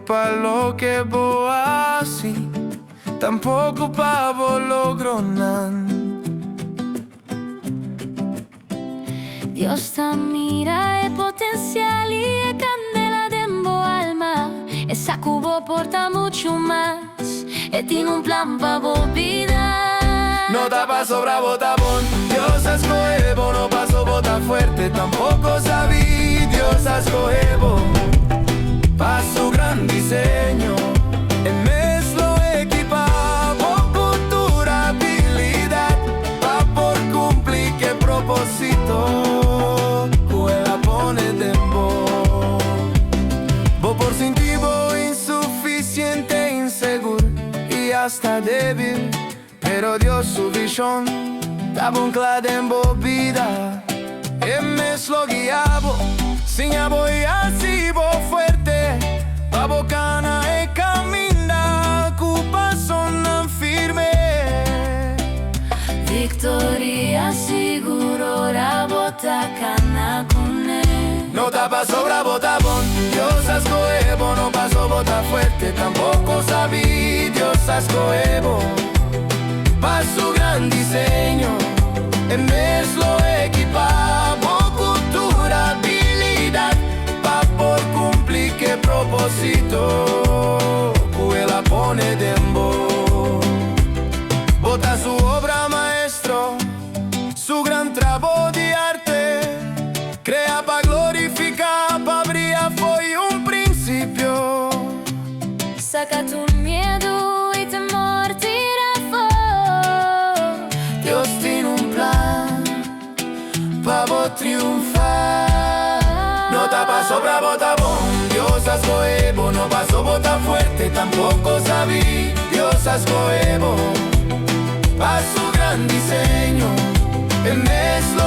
Pa loke bo a hasi, tampoko pa bo logronan. Dios ta mira e potensial i e kandela den bo alma. E sa ku bo por ta muchu mas. E tin un plan pa bo bida. No ta pasobra bo ta bon, Dios a skohe bo. No paso bo ta fuerte, tampoko sabí, Dios a skohe bo. Pa su gran diseño, E mes lo ekipá bo ku tur abilidat pa por kumpli ku e propósito ku El a pone den bo. Bo por sinti bo insufisiente, insigur i asta débil, pero Dios su vishon ta bon kla den bo bida. E mes lo guia bo, siña bo i hasi bo fuerte, pa bo kana e kaminda ku pasonan firme. Viktoria sigur ora bo ta kana kuné. No ta pasobra bo ta bon, Dios a skohe bo. No paso bo ta fuerte, tampoko sabí, Dios a skohe bo. Pa su gran diseño, E mes lo ekipá bo ku tur abilidat pa por kumpli ku e propósito ku El a pone den bo. Bo ta su obra maestro, su gran trabou di arte, kreá pa glorifiká, pa bria for di un prinsipio. Saka tur miedu i temor tira afó. Dios tin un plan pa bo triunfá. No ta pasobra bo ta bon, Dios a skohe bo. No paso bo ta fuerte, tampoko sabí, Dios a skohe bo. Pa su gran diseño, E mes lo